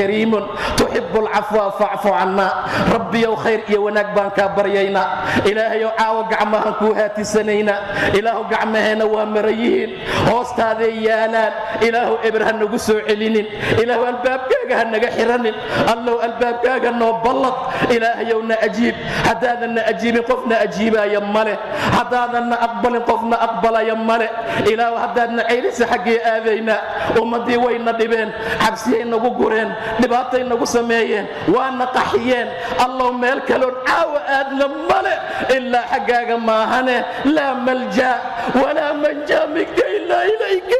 Kariimun tuxibu alcafwa facfu canna. Rabbiyow, khayr iyo wanaag baan kaa baryaynaa. Ilaahayow, caawa gacmahan kuu haatisanaynaa. Ilaahu, gacmaheenna waa marayihiin, hoostaaday yaalaan. Ilaahu, eber ha nagu soo celinin. Ilaahu, albaabkaaga ha naga xiranin. Allow, albaabkaaga noo ballaq. Ilaahayow, na ajiib. Haddaadan na ajiibin, qofna ajiibaaya male. Haddaadan na aqbalin, qofna aqbalaya male. Ilaahu, haddaadna ceylisa, xaggee aadaynaa? Ummaddii wayna dhibeen, xabsiyay nagu gureen, dhibaatay nagu sameeyeen, waana qaxiyeen. Allow, meel kaloon caawa aadna male ilaa xaggaaga maahane. Laa malja walaa manja minka ilaa ilayka,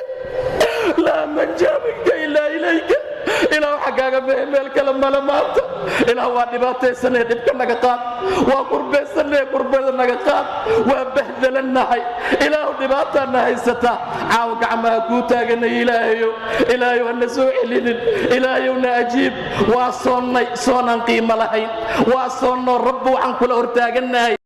laa manja minka ilaa ilayka. Ilaah, xaggaaga mehe, meel kale male maanta. Ilaah, waa dhibaataysanee, dhibka naga qaad. Waa kurbaysanee, kurbada naga qaad. Waa bahdalannahay. Ilaahu, dhibaataana haysataa. Caawa gacmaha kuu taaganay. Ilaahayow, ilaahayow, hana soo celinin. Ilaahayow, na ajiib. Waa soonnay, soonaan qiimo lahayn waa soonnoo. Rabbi, waxaan kula hortaagannahay.